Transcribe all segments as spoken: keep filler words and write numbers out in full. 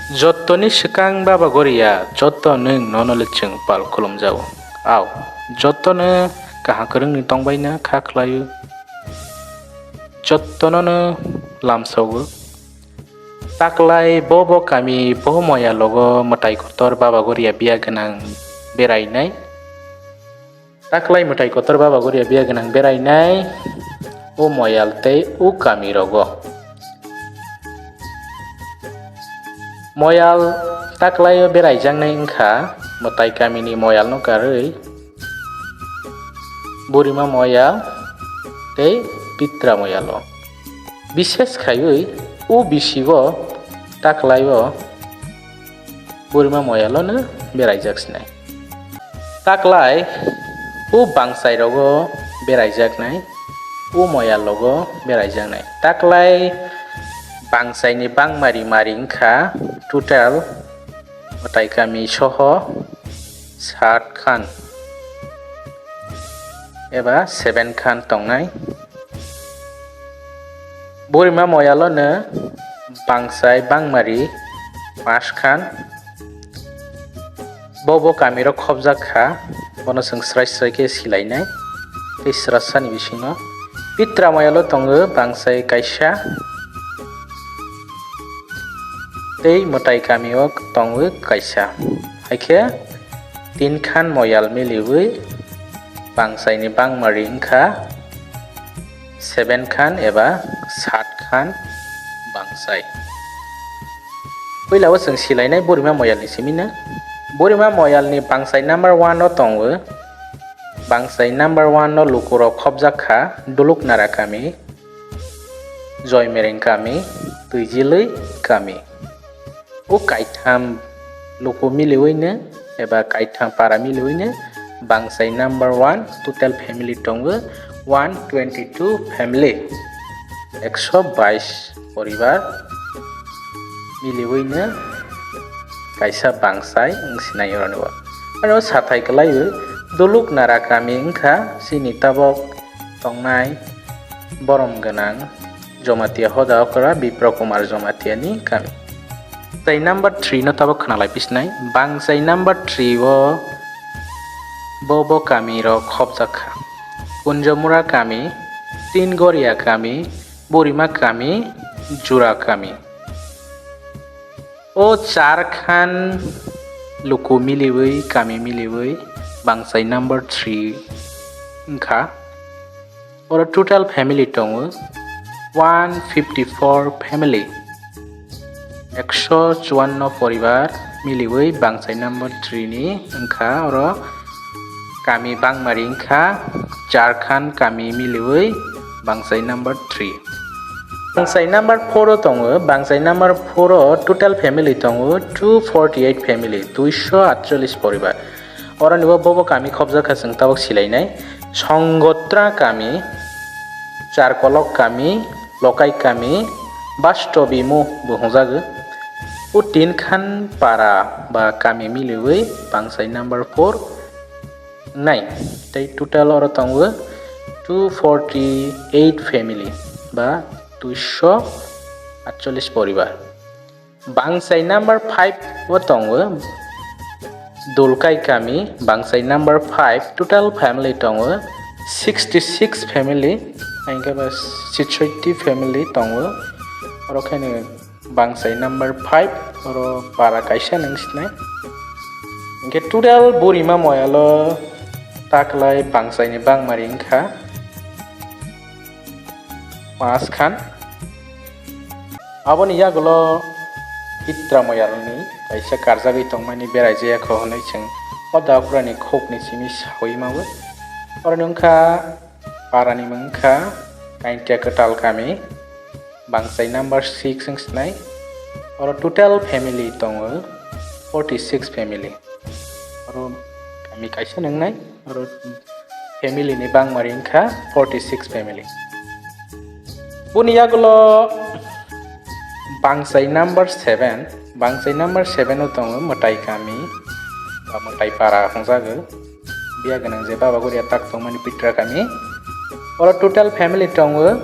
Jottoni swkang Baba Goria, jotto nwng nono le chwng pal khulumjago. Au, jottono kaham kwrwngni tongbaino kha khlaio. Jottono no lamsogo. Taklai bo bo kami bo moya logo mwtai kotor Baba Goria biya gwnang berainai. Taklai mwtai kotor Baba Goria biya gwnang berainai o moyal tei o kami rogo. Moyal taklaio beraijaknai wngkha mwtai kamini moyalno karwi Burima moyal tei Pitra moyalo. Bishes khaiwi o bisigo taklaio Burima moyalono beraijak sinai. Taklai o bangchai rogo beraijaknai, o moyal rogo beraijaknai. Taklai bangchaini bangmari mari wngkha total mwtai kami soho sat khan eba seven khan tongnai. Burima moyalono bangchai bangmari mas khan. Bo bo kamiro khobjak kha, bono chwng srai srai khe silainai tei srasani bisingo. Pitra moyalo tongo bangchai kaisa tei mwtai kamio tongo kaisa. Haikhe tin khan moyal miliwi bangchaini bangmari wngkha seven khan eba sat khan bangchai. Puila o chwng silainai Burima moyalni simino. Burima moyalni bangchai number one o tongo. Bangchai number one o lukurok khobjak kha Duluknara kami, Joymereng kami, Twijilwi kami. O kaitham luku miliwino eba kaitham para miliwino bangchai number one total family tongo one twenty two family, ekso bais poribar miliwino kaisa bangchai wngsinai oroni o. Ano sathai kwlaiwi Duluknara kami wngkha chini tabok tongnai borom gwnang Jomatia hoda okra Bipra Kumar Jomatia ni kami. Tei number three no tabok khna lai pisnai. Bangchai number three o bo bo kami rok khobjak kha. Kunjamura kami, Tingoria kami, Burima kami, Jura kami. O char khan luku miliwi, kami miliwi, bangchai number three wngkha. Oro total family tongo one fifty four family. Ekso chuanno poribar miliwi bangchai number three ni wngkha. Oro kami bangmari wngkha Jharkhand kami miliwi bangchai number three. Bangchai number four o tongo, bangchai number four o total family tongo two forty eight family, duiso atcholish poribar. Oroni bo bobo kami khobjak kha chwng tabok silainai. Songotra kami, Charkolok kami, Lokai kami, Bastobimu bo hwnjago. O tin khan para ba kami miliwi bangchai number four wngnai. Tei total oro tongo two forty eight family ba duiso atcholish poribar. Bangchai number five o tongo Dulkai kami, bangchai number five, total family tongo sixty six family, hingke ba sixty family tongo. Oro khe ni bangchai number five, oro para kaisa nang sinai. Hingke total burima moyalo taklai bangchai ni bangmari wngkha paanch khan. Aboni yagulo Pitra moyalni kaisa karjagwi tongmani beraijaya kho hwnwi chwng o dakurani khukni simi sawi mao. Oroni wngkha parani mung wngkha Kaintia Kwtal kami, bangchai number six wng sinai. Oro total family tongo forty six family. Oro kami kaisa nungnai, oro family ni bangmari wngkha forty six family. Boni yagulo bangchai number seven, bangchai number seven o tongo mwtai kami, ba mwtai para hwnjago. Biya gwnang je Baba Goria tak tongmani Pitra kami. Oro total family tongo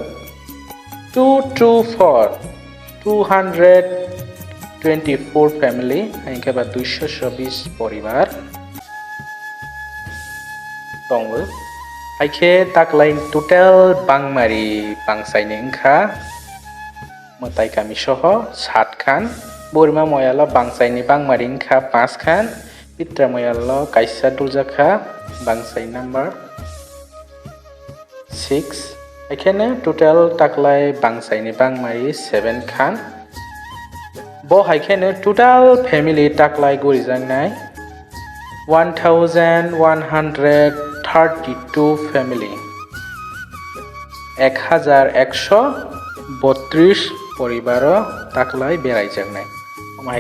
two two four, two hundred twenty four family, hingkhe ba duiso chobbish poribar tongo. Haikhe taklai total bangmari bangsaini wngkha mwtai kami soho sat khan. Burima moyalo bangsaini bangmari wngkha panch khan. Pitra moyalo kaisa duljakha bangsai number six. Haikheno total taklai bangsaini bangmari seven khan. Bo haikheno total family taklai gurijaknai one thousand one hundred thirty two family. Ek hajar ekso botris poribaro taklai beraijaknai.